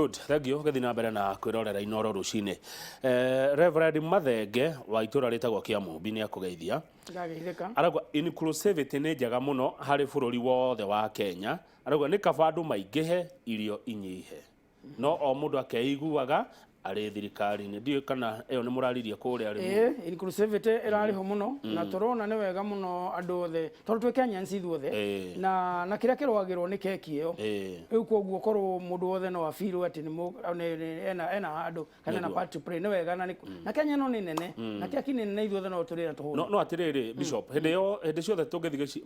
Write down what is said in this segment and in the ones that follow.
Good, thank you. Gĩthiĩ na mbere na kwĩrorera Inoro rũcinĩ. Reverend Mathenge wa itũra rĩtagwo Kĩamumbi nĩ akũgeithia. Ndageithĩka. Arauga inclusivity nĩ njega mũno harĩ bũrũri wothe wa Kenya. Arauga nĩ kaba andũ maingĩhe irio inyihe. No o mũndũ akeiguaga arĩ thirikari-inĩ. Ndiũĩ kana ĩyo nĩ mũraririe kũrĩa rĩu. Ĩĩ, inclusivity ĩrarĩ ho mũno na tũrona nĩ wega mũno andũ othe tondũ twĩ Kenyans ithuothe na kĩrĩa kĩrũagĩrwo nĩ keki ĩyo. Rĩu koguo korwo mũndũ wothe no abirwo atĩ nĩ ena handũ kana ena part to play, nĩ wega na Kenya ĩno nĩ nene na keki nĩ nene, ithuothe no tũrĩe na tũhũne. No atĩrĩrĩ, Bishop, hĩndĩ ĩyo, hĩndĩ ciothe tũngĩthiĩ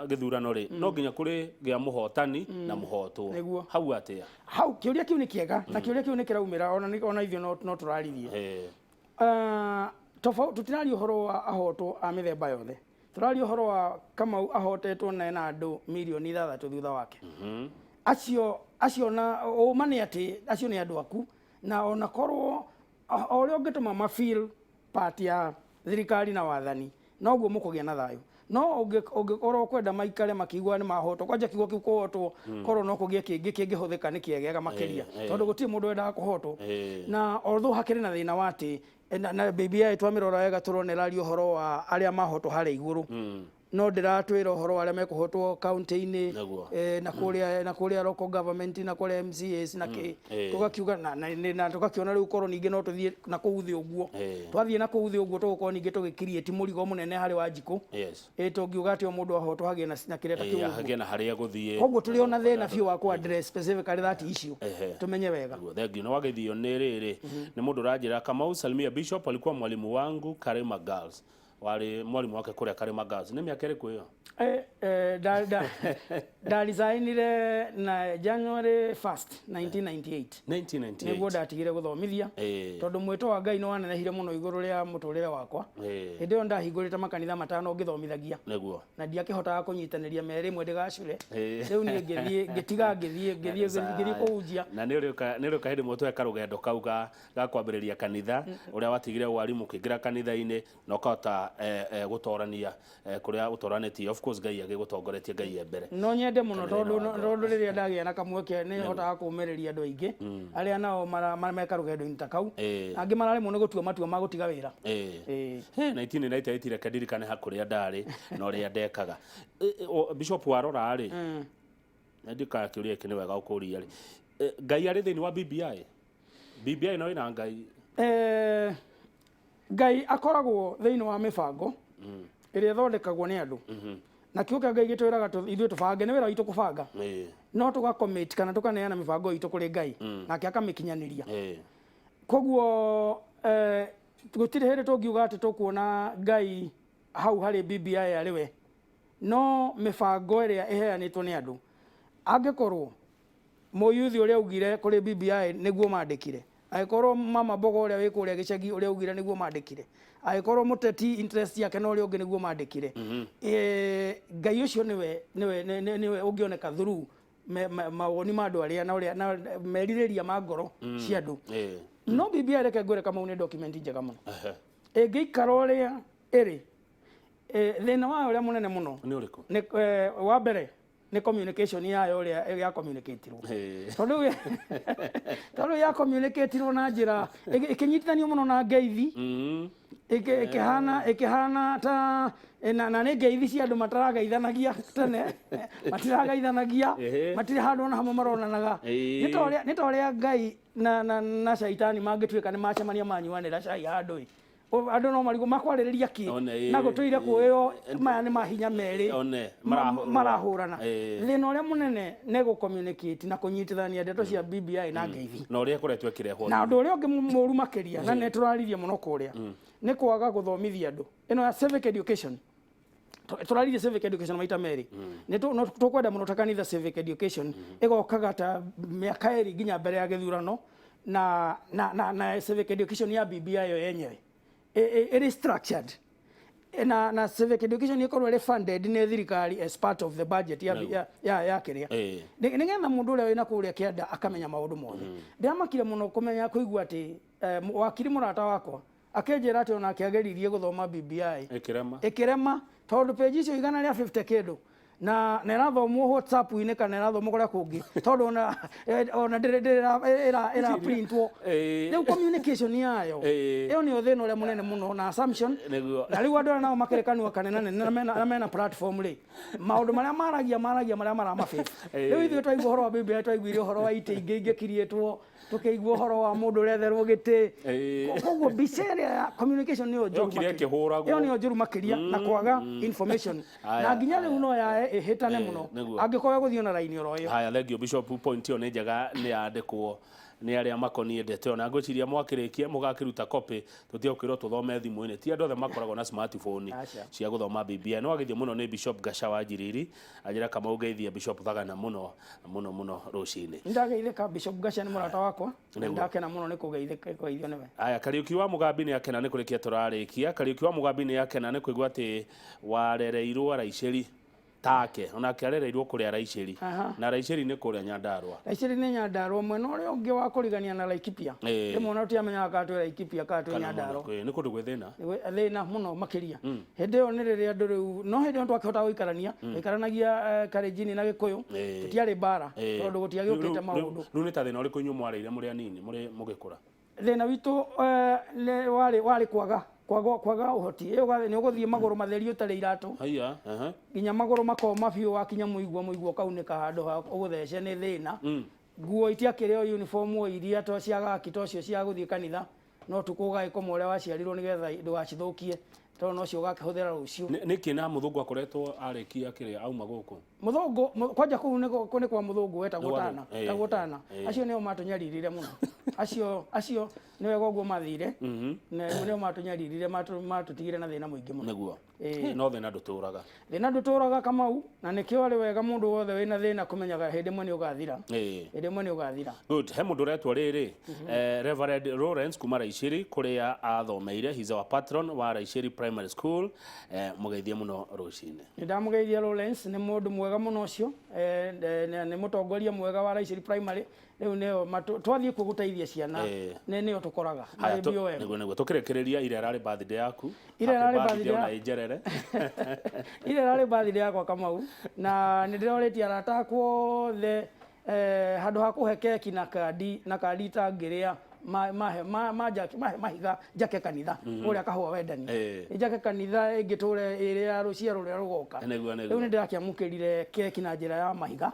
gĩthurano rĩ, no nginya kũrĩ gĩa mũhotani na mũhotwo. Nĩguo. Hau atĩa? Hau kĩũria kĩu nĩ kĩega na kĩũria kĩu nĩ kĩraumĩra ona ithuĩ no tũraririe. Tofauti, tũtiraria ũhoro wa ahotwo a mĩthemba yothe, tũraria ũhoro wa Kamau ahotetwo na ena andũ mirioni 6 thutha wake. Acio na ũma nĩ atĩ acio nĩ andũ aku, na ona korwo o ũrĩa ũngĩtũma ma feel part ya thirikari na wathani, noguo mũkũgĩa na thayũ. No ũngĩkorwo kwenda maikare makĩigua nĩ mahotwo, kwanja kiugo kĩu kũhotwo, korwo no kũgĩe kĩngĩ kĩngĩhũthĩka nĩ kĩegega makĩria, tondũ gũtirĩ mũndũ wendaga kũhotwo. Na although hakĩrĩ na thĩna wa atĩ na BBI twamĩrora wega tũrona ĩraria ũhoro wa arĩa mahotwo harĩa igũrũ, no ndĩratwĩra ũhoro wa arĩa mekũhotwo kaunti-inĩ, na kũrĩa local government na kũrĩa MCAs na kĩ. Tũgakiuga na tũgakiona rĩu korwo ningĩ no tũthiĩ na kũu thĩ ũguo. Twathiĩ na kũu thĩ ũguo, tũgũkorwo ningĩ tũgĩ-create mũrigo mũnene harĩ Wanjikũ. Tũngiuga atĩ o mũndũ ahotwo hagĩe na kĩrĩa ta kĩu ũguo. Hagĩe na harĩa gũthiĩ. Koguo tũrĩ ona thĩna biũ wa kũ address specifically that issue, tũmenye wega. Nĩguo, thank you. Nĩ wageithio nĩ rĩrĩ, nĩ mũndũ ũranjĩra, "Kamau, salimia Bishop, alikuwa mwalimu wangu Karima Girls." Warĩ mwarimũ wake kũrĩa Karima Girls. Nĩ mĩaka ĩrĩkũ ĩyo? Ndaresignire na January 1st 1998. 1998. Nĩguo ndatigire gũthomithia, tondũ mwĩto wa Ngai nĩ wanenehire mũno igũrũ rĩa mũtũrĩre wakwa. Hĩndĩ ĩyo ndahingũrĩte makanitha 5 ngĩthomithagia, na ndiakĩhotaga kũnyitanĩria merĩ ĩmwe ndĩgacure. Rĩu niĩ ngĩthiĩ ngĩtiga, ngĩthiĩ kũhunjia. Na nĩ ũrĩũka hĩndĩ ĩmwe tweka rũgendo kau ga kwambĩrĩria kanitha, ũrĩa watigire warimũ ũkĩingĩra kanitha-inĩ na ũkahota gũtorania kũrĩa ũtoranĩtie, of course Ngai agĩgũtongoretie, Ngai e mbere. No nyende mũno, Kanitha-inĩ tondũ wa ngoro. Tondũ rĩrĩa ndagĩa na kamweke nĩ hotaga kũmĩrĩria andũ aingĩ arĩa nao meka rũgendo-inĩ ta kau. Angĩ mararemwo nĩ gũtua matua ma gũtiga wĩra. He 1998, reke ndirikane ha kũrĩa ndarĩ na ũrĩa ndekaga. Bishop, warora rĩ, na ndikaga kĩũria gĩkĩ nĩ wega gũkũria rĩ, Ngai arĩ thĩinĩ wa BBI? BBI no ĩna Ngai? Ngai akoragwo thĩinĩ wa mĩbango ĩrĩa ĩthondekagwo nĩ andũ, na kiugo kĩa Ngai gĩtwĩraga ithuĩ tũbange, nĩ wĩra witũ kũbanga, no tũga commit kana tũkaneana mĩbango itũ kũrĩ Ngai, nake akamĩkinyanĩria. Koguo gũtirĩ hĩndĩ tũngiuga atĩ tũkuona Ngai hau harĩ BBI arĩ we, no mĩbango ĩrĩa ĩheanĩtwo nĩ andũ, angĩkorwo mũyuthi ũrĩa augire kũrĩ BBI nĩguo mandĩkire, angĩkorwo mama mbogo ũrĩa wĩ kũrĩa gĩcagi ũrĩa augire nĩguo mandĩkire, angĩkorwo mũteti interest yake na ũrĩa ũngĩ nĩguo mandĩkire, Ngai ũcio nĩwe ũngĩoneka through mawoni ma andũ arĩa na ũrĩa na merirĩria ma ngoro cia andũ. No BBI, reke ngwĩre Kamau, nĩ document njega mũno ĩngĩikara ũrĩa ĩrĩ. Thĩna wayo ũrĩa mũnene mũno Nĩ ũrĩkũ? Nĩ wa mbere nĩ communication yayo, ũrĩa ya communicatirwo, tondũ ya communicatirwo na njĩra ĩkĩnyitithanio mũno na ngeithi, ĩkĩhana ta na nĩ ngeithi cia andũ matarageithanagia tene, matiragaithanagia, matirĩ handũ ona hamwe maronanaga. Nĩ ta ũrĩa Ngai na caitani mangĩtuĩka nĩ macemania manyuanĩra cai handũ ĩ, andũ no marigwo makwarĩrĩria kĩ, One, na gũtũire kũĩo maya nĩ mahinya merĩ One, marahũrana. Thĩna ũrĩa mũnene nĩ gũ communicate na kũnyitithania ndeto cia BBI na ngeithi na ũrĩa ĩkoretwo ĩkĩrehwo. Na ũndũ ũrĩa ũngĩ mũru makĩria, na nĩ tũraririe mũno kũrĩa, nĩ kwaga gũthomithia andũ ĩno ya civic education. Tũraririe civic education maita merĩ. Nĩ no tũkwenda mũno ta kanitha civic education ĩgokaga ta mĩaka 2 nginya mbere ya gĩthurano, na civic education ya BBI yo yenyewe ĩrĩ structured, na civic education ĩkorwo ĩrĩ funded nĩ thirikari as part of the budget ya kĩrĩa, nĩgetha mũndũ ũrĩa wĩna kũrĩa kĩanda akamenya maũndũ mothe. Ndĩramakire mũno kũmenya kũigua atĩ wakiri mũrata wakwa akĩnjĩra atĩ onake ageririe gũthoma BBI ĩkĩrema. Ĩkĩrema, tondũ page icio 150 kĩndũ Na ĩrathomwo WhatsApp-inĩ kana ĩrathomwo kũrĩa kũngĩ, tondũ ona ndĩrĩ ĩra printwo. Rĩu communication yayo ĩyo nĩyo thĩna ũrĩa mũnene mũno na assumption. Na rĩu andũ arĩa nao makĩrĩ kanua kanene nene na mena platform rĩ, maũndũ marĩa maragia marĩa maramabĩba. Rĩu ithuĩ twaigua ũhoro wa BBI, twaiguire ũhoro wa itĩ ingĩ ingĩkiriĩtwo, tũkĩigua ũhoro wa mũndũ ũretherwo gĩtĩ. Koguo mbica ĩrĩa ya communication nĩyo njũru Yokire makĩria. ĩkĩhũragwo. Ĩyo nĩyo njũru makĩria na kwaga information. Na nginya rĩu no yae ĩhĩtane mũno angĩkorwo ĩgũthiĩ na raini oro ĩyo. Haya, thank you, Bishop. Point ĩyo nĩ njega, nĩ yandĩkwo nĩ arĩa makoniĩ ndeto ĩyo, na ngwĩciria mwakĩrĩkia mũgakĩruta copy, tũtige gũkĩrwo tũthome thimũ-inĩ. Ti andũ othe makoragwo na smartphone Aca. cia gũthoma BBI. Nĩ wagithio mũno nĩ Bishop Gaca wa Njiriri, anjĩra Kamau ngeithie Bishop Thagana mũno mũno mũno rũcinĩ. Nĩndageithĩka. Bishop Gaca nĩ mũrata wakwa na ndakena mũno nĩ kũgeithĩka kũgeithio nĩwe. Aya, Kariũki wa Mũgambi nĩ akena nĩ kũrĩkia tũrarĩkia. Kariũki wa Mũgambi nĩ akena nĩ kũigua atĩ warereirwo Araicĩri take, onake arereirwo kũrĩa Araicĩri. Na Araicĩri nĩ kũrĩa Nyandarũa. Raicĩri nĩ Nyandarũa, mwena ũrĩa ũngĩ wa kũrigania na Laikipia. Rĩmwe ona tũtiamenyaga kana twĩ Laikipia kana twĩ Kana Nyandarũa. Nĩ kũndũ gwĩ thĩna. Thĩna mũno makĩria. Hĩndĩ ĩyo nĩ rĩrĩa andũ rĩu, no hĩndĩ ĩyo twakĩhotaga gũikarania, twaikaranagia Kalenjin na Gĩkũyũ, tũtiarĩ mbara tondũ gũtiagĩũkĩte maũndũ. Rĩu nĩ ta thĩna ũrĩkũ inyuĩ mwarĩire mũrĩ anini, mũrĩ mũgĩkũra? Thĩna witũ nĩ warĩ kwaga ũhoti. Ĩyo nĩ ũgũthiĩ magũrũ matheri ũtarĩ iratũ. Haiya, aha. Nginya magũrũ makoma biũ, wakinya mũigua ũkaunĩka handũ ha ũgũthece nĩ thĩna. Nguo itiakĩrĩ o uniform o iria to cia gaki to cio cia gũthiĩ kanitha, no tukũ ũgagĩkoma ũrĩa waciarirwo nĩgetha ndũgacithũkie, tondũ nocio ũgakĩhũthĩra rũciũ. Nĩkĩ na mũthũngũ akoretwo arĩkia kĩrĩa auma gũkũ? Mũthũngũ kwanja kũu nĩ kwa mũthũngũ wetagwo Nĩ kwa Tana, mũthũngũ, tagwo Tana. Acio nĩo matũnyaririre mũno. Acio nĩ wega ũguo mathire, nĩo matũnyaririre, matũtigire na thĩna mũingĩ mũno. Nĩguo. No thĩna ndũtũraga. Thĩna ndũtũraga, Kamau, na nĩkĩo arĩ wega mũndũ wothe wĩna thĩna kũmenyaga hĩndĩ ĩmwe nĩ ũgathira. Hĩndĩ ĩmwe nĩ ũgathira. Good. He mũndũ ũretwo rĩrĩ, Reverend Lawrence kuma Raicĩri kũrĩa athomeire. He's our patron wa Raicĩri Primary School. Mũgeithie mũno rũcinĩ. Nĩ ndamũgeithia Lawrence, nĩ mũndũ mwega mũno ũcio, nĩ mũtongoria mwega wa Raicĩri Primary. Rĩu nĩo twathiĩ kuo gũteithia ciana, nĩ nĩo tũkoraga Haya, marĩ BOM. Nĩguo tũkĩrĩkĩrĩria, ira ĩrarĩ birthday yaku. Ira Happy ĩrarĩ birthday ona ĩnjerere. Ira ĩrarĩ birthday yakwa, Kamau, na nĩ ndĩrorĩtie arata akwa othe, handũ ha kũhe keki na kandi itangĩrĩa, mahe mahe mahiga njake kanitha kũrĩa Kahũa Wendani. Njake kanitha ĩngĩtũre ĩrĩ ya rũciaro rũrĩa rũgoka. Nĩguo. Rĩu nĩ ndĩrakĩamũkĩrire keki na njĩra ya mahiga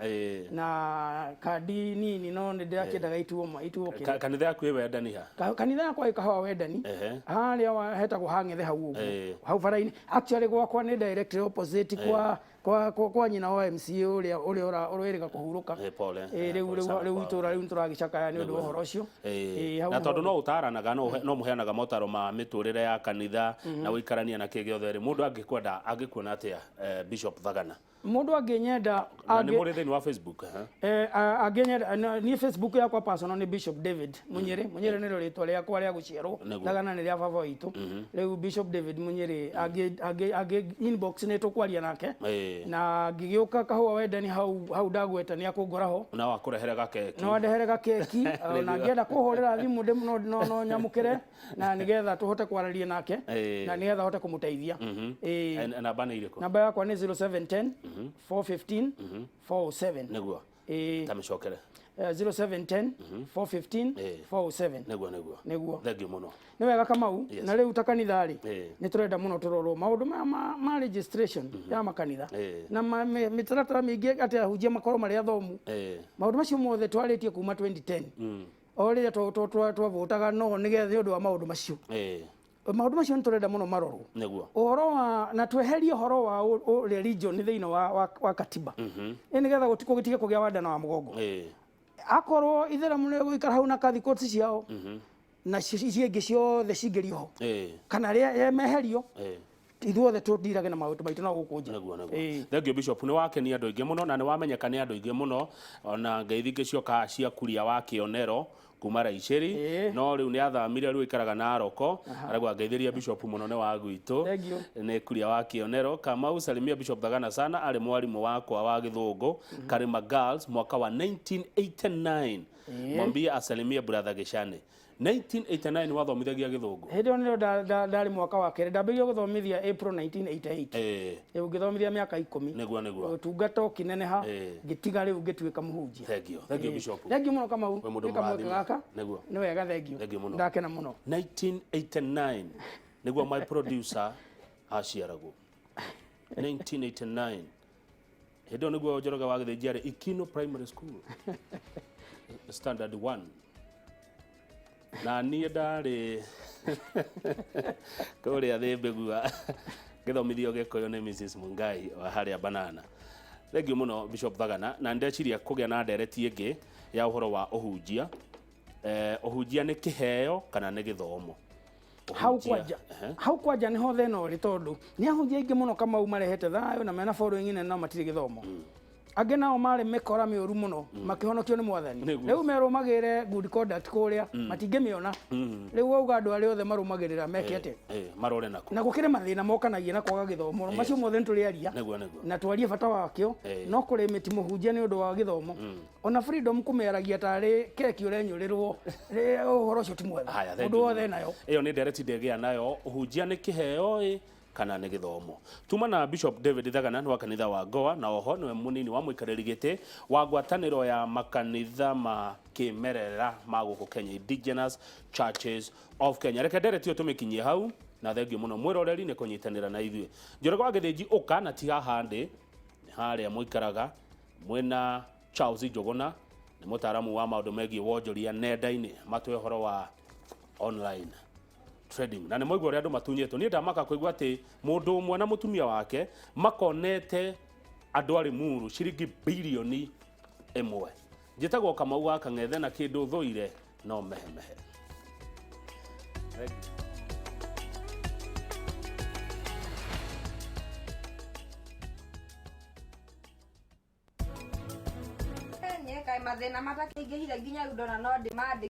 na kandi nini, no nĩ ndĩrakĩendaga ituo kĩrĩa. Kanitha yaku ĩ Wendani ha? Kanitha yakwa ĩ Kahũa Wendani, harĩa hetagwo Hang'ethe hau ũguo, hau bara-inĩ. Actually gwakwa nĩ directly opposite kwa nyina wa MCA ũrĩa ũrĩga kũhurũka. Pole. Rĩu Pole rĩu sana rĩu kwao. itũra rĩu nĩtũragĩcakaya nĩ ũndũ wa ũhoro ũcio. Hau Na nĩho tondũ no ũtaranaga, no mũheanaga motaro ma mĩtũrĩre ya kanitha na gũikarania na kĩ gĩothe rĩ, mũndũ angĩkwenda angĩkuona atĩa, Bishop Thagana? Mũndũ angĩnyenda Na nĩ mũrĩ thĩinĩ wa Facebook, ha? Angĩnyenda niĩ Facebook yakwa personal nĩ Bishop David Munyĩrĩ. Munyĩrĩ nĩrĩo rĩtwa rĩakwa rĩa gũciarwo. Thagana nĩ rĩa baba witũ. Rĩu Bishop David Munyĩrĩ angĩ inbox nĩ tũkwaria nake, na ngĩgĩũka Kahũa Wendani hau hau ndagweta nĩ akũngora ho. Na wakũrehere gakeki. No andehere gakeki, na angĩenda kũhũrĩra thimũ no nyamũkĩre na nĩgetha tũhote kwararia nake na nĩgetha hote kũmũteithia. Namba nĩ irĩkũ? Namba yakwa nĩ 0710 415 407. Ta mĩcokere. 0710 415 407. Nĩguo. Nĩguo. Thank you mũno. Nĩ wega, Kamau. Na rĩu ta kanitha rĩ, nĩ tũrenda mũno tũrorwo maũndũ maya ma registration ya makanitha na mĩtaratara mĩingĩ atĩ ahunjia makorwo marĩ athomu. Maũndũ macio mothe twarĩtie kuma 2010 o rĩrĩa twavotaga, no nĩgetha nĩ ũndũ wa maũndũ macio, maũndũ macio nĩ tũrenda mũno marorwo. Ũhoro wa na tweherie ũhoro wa religion thĩinĩ wa katiba, ĩ nĩgetha gũtige kũgĩa wandana wa mũgongo. Akorwo itheramu nĩ gũikara hau na kathikoti ciao na icio ingĩ ciothe cingĩrio ho kana rĩa meherio, ithuothe tũndirage na maũndũ maitũ no gũkũ nja. Nĩguo. Thank you, Bishop. Nĩ wakenia andũ aingĩ mũno na nĩ wamenyeka nĩ andũ aingĩ mũno, ona ngeithi ingĩ cioka cia kuria wa kĩonero. Kuma Raicĩri. No rĩu nĩ athamire, rĩu aikaraga Naroko. Aragwa ngeithĩria Bishop mũno, nĩ wa gwitũ. Thank you. Nĩ kuria wa Kĩonero. Kamau, salimia Bishop Thagana sana, arĩ mwarimũ wakwa wa gĩthũngũ Karima Girls mwaka wa 1989. Mwambie asalimie brother Gĩcane. 1989 wathomithagia gĩthũngũ? Hĩndĩ ĩyo nĩrĩo ndarĩ mwaka wa kerĩ, ndambĩrĩirie gũthomithia April 1988. Rĩu ngĩthomithia mĩaka 10. Nĩguo, nĩguo. Ũtungata ũkĩneneha. Ngĩtiga, rĩu ngĩtuĩka mũhunjia. Thank you, thank you, Bishop. Thank you mũno, Kamau. We mũndũ Nĩ kamweke mũrathime. gaka. Nĩ wega, thank you. Thank you mũno. Ndakena mũno. 1989 nĩguo my producer aciaragwo, 1989. Hĩndĩ ĩyo nĩguo Njoroge wa Gĩthĩnji arĩ Ikino Primary School standard 1, na niĩ ndarĩ kũrĩa Thĩmbĩgua ngĩthomithio Gĩkũyũ nĩ Mrs Mungai wa harĩa Banana. Thank you mũno, Bishop Thagana, na ndeciria kũgĩa na ndereti ĩngĩ ya ũhoro wa ũhunjia. Ũhunjia nĩ kĩheo kana nĩ gĩthomo? Hau Ũhunjia, kwanja, hau kwanja nĩho thĩna ũrĩ, tondũ nĩ ahunjia aingĩ mũno, Kamau, marehete thayũ na mena following nene no matirĩ gĩthomo. Angĩ nao marĩ mĩkora mĩũru mũno, makĩhonokio nĩ Mwathani. Rĩu merwo magĩre good conduct kũrĩa matingĩmĩona. Rĩu wauga andũ arĩa othe marũmagĩrĩra meke atĩa? Marore naku. Na gũkĩrĩ mathĩna mokanagia na kwaga gĩthomo, macio mothe nĩ tũrĩaria Nĩguo, nĩguo. na twarie bata wakĩo. No kũrĩ mĩti mũhunjia nĩ ũndũ wa gĩthomo, ona freedom kũmĩaragia tarĩ keki ũrenyũrĩrwo. Ũhoro ũcio ti mwega. Haya, thank Mũndũ you wothe mũno. nayo. Ĩyo nĩ ndereti ndĩgĩa nayo, ũhunjia nĩ kĩheo ĩ kana nĩ gĩthomo. Tuma na Bishop David Thagana, nĩ wa kanitha wa Goa, na oho nĩwe mũnini wa mũikarĩri gĩtĩ wa ngwatanĩro ya makanitha ma kĩmerera ma gũkũ Kenya, Indigenous Churches of Kenya. Reke ndereti ĩyo tũmĩkinyie hau, na thengiũ mũno mwĩroreri nĩ kũnyitanĩra na ithuĩ. Njoroge wa Gĩthĩnji, ũka na ti haha ndĩ, nĩ harĩa mũikaraga mwĩna Charles Njũgũna, nĩ mũtaaramu wa maũndũ megiĩ wonjoria nenda-inĩ, matwe ũhoro wa online trading, na nĩ mwaigua ũrĩa andũ matunyĩtwo. Niĩ ndamaka kũigua atĩ mũndũ ũmwe na mũtumia wake makonete andũ arĩ muru ciringi 1 birioni. Njĩtagwo Kamau wa Kang'ethe, na kĩndũ thũire no mehemehe. Thank you. Nye kaĩ mathĩna matakĩingĩhire nginya rĩu ndona no ndĩmandĩke.